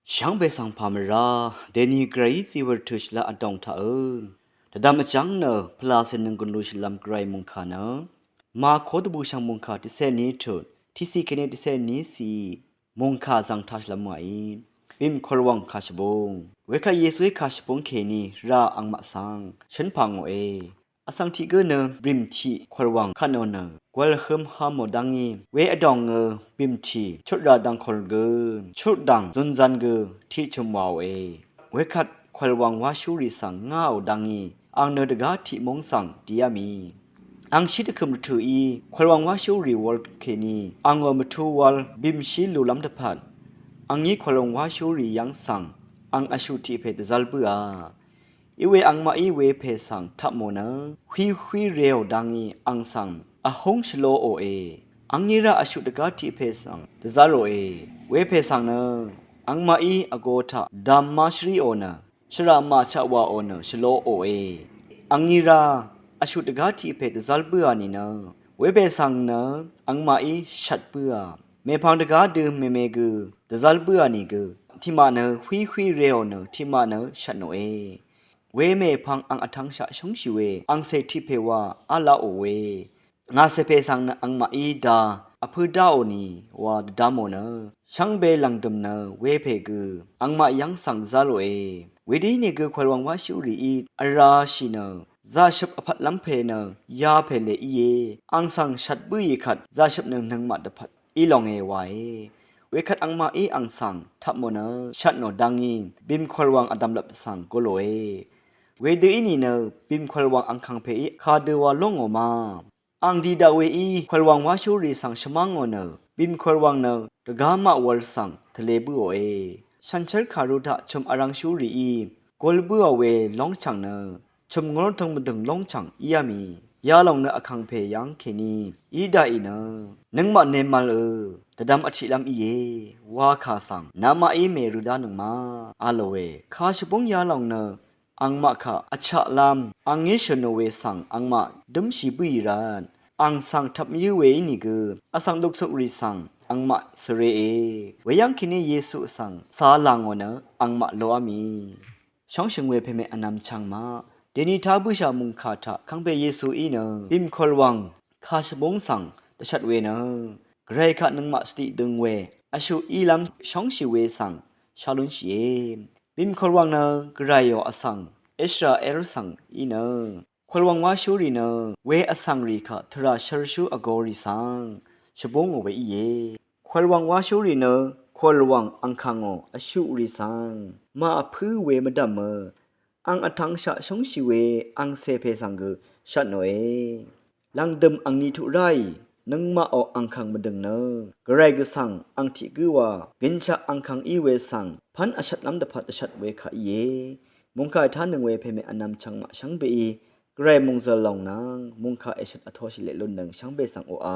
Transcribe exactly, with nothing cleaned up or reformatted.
Shvngbe svng pà mvrá dèní gvray zí wvr tø̀ shvlá vdòng taq ø dvdvm vjv́ng nø pvlacè nønggùn lú shvlv́m gvray mòngkà nø Màkó dvbùshv̀ng mòngkà tiqcé ní tut tiqcì kèní tiqcé ní cì mòngkà zv̀ng taq shvlv́m wàí bìm kòrwàng kàshvbúng wekvt Yesuí kàshvbúng kèní rá angmaq svng shǿn pà ngòe. Vsvng tiq gǿ nø bìm tiq kòrwàng kvtnò nø gwvl hø̄m há mò dv́ngí we vdòngø bìm tì chutdv̀ng kòl gø chutdv̀ng zunzan gø tiq chø̀m wàòe. Wekvt kòrwàng wáshúrì svng ngáò dv́ngí ang nø dvgá tiq múng svng dìá mì. Ang shí dvkø̀m rvtø̀í kòrwàng wáshúrì wūl kèní angò mvtú wv́l bìmshí lùlv́m dvpvt angí kòrwàng wáshúrì yv́ng svng ang vshù tiq pè dvzv́l bǿà. Iwe angmaqí wepè svng tvpmò nø hwíhwí reò dv́ngí ang svng vhúng shvlóòe. Angí rá vshuq dvgá tiq pè svng dvzv́lòe. Wepè svng nø angmaqí vgō taq dv̀m má shvríò nø shvraq màchaq wàò nø shvlóòe. Angí rá vshuq dvgá tiq pè dvzv́l bǿà nìnø wepè svng nø angmaqí shvt bǿà. Mèpvng dvgá dø mème gø dvzv́l bǿà nìgø tiqmaq nø hwíhwí reò nø tiqmaq nø shvtnòe. Wemèpvng ang vtv̄ngshaq shóngshì we angcè tiq pè wa á laòe. Ngàcè pè svng nø angmaqí da vpǿ dáò nì wa dvdv́mò nø shvngbe lv̀ngdø̀m nø wepè gø angmaq yv́ng svng dvzv́lòe. Wedø ínìgø kòrwàng wáshúrìí vrashì nø zaqshøp vpvtlv́m pè nø yapè lè íe. Ang svng shvt bǿì kvt zaqshøp nø nøngmaq dvpvt í longe wae. Wekvt angmaqí ang svng tvpmò nø shvtnò dv́ngí bìm kòrwàng vdv̀mlvp svng gulòe. Wedø ínìnø bìm kòrwàng angkàng pèí kadø wa lóngò ma. Ang dì daq weí kòrwàng wáshúrì svng shvmángò nø bìm kòrwàng nø dvgá maq wv̄l svng tvlē bǿòe. Shànshér kàru taq chø̀m vrv̄ngshúrìí gul bǿà we lóngchv̀ng nø chø̀m ngúrtøng mvdø̀ng lóngchv̀ng íá mì. Yalòng nø vkàngpè yv́ng kèní í daqì nø nøngmaq nemv̄l ø dvdvm vtiqlv́m íe wa kà svng namaqí mèrø dánøng ma a lòe. Kàshvbúng yalòng nø angmaq kaq vchaqlv́m angí shø̀nò we svng angmaq dǿmshì bǿì rvt ang svng tvpmyǿ we ínìgø vsvng luksukrì svng angmaq svre e. Weyv́ng kèní Yesu svng cā làngò nø angmaq loá mì. Shóngshø̀ng we pèmè vnvm chv̄ng maq dèní tá bǿshà mòngkà taq kàngpè Yesuí nø bìm kòrwàng kàshvbúng svng dvshvt we nø gvray kaq nøngmaq svdiq døng we vshuq ílv́m shóngshì we svng shá lúnshìe. Bìm kòrwàng nø gvrayò vsvng Israel svng í nø kòrwàng wáshúrì nø we vsvngrì kaq tvrà shvrshú vgōrì svng shvbúngò we íe. Kòrwàng wáshúrì nø kòrwàng angkàngò vshuqrì svng màvpǿ we mvdv̀mø ang vtv̄ngshaq shóngshì we angcè pè svng gø shvtnòe. Lv̀ngdø̀m angni tuq ráì nøngmaqò angkàng mvdø̀ng nø gvray gvsvng ang tiq gǿ wa gønshaq angkàng í we svng pv́n vshvtlv́m dvpvt dvshvt we kà íe. Mòngkà ètánøng we pèmè vnvm chv̄ng maq shvngbeí gvray mòngzø̀l lòng nvng mòngkà èshøt vtoshì leq lunnøng shvngbe svng oqà.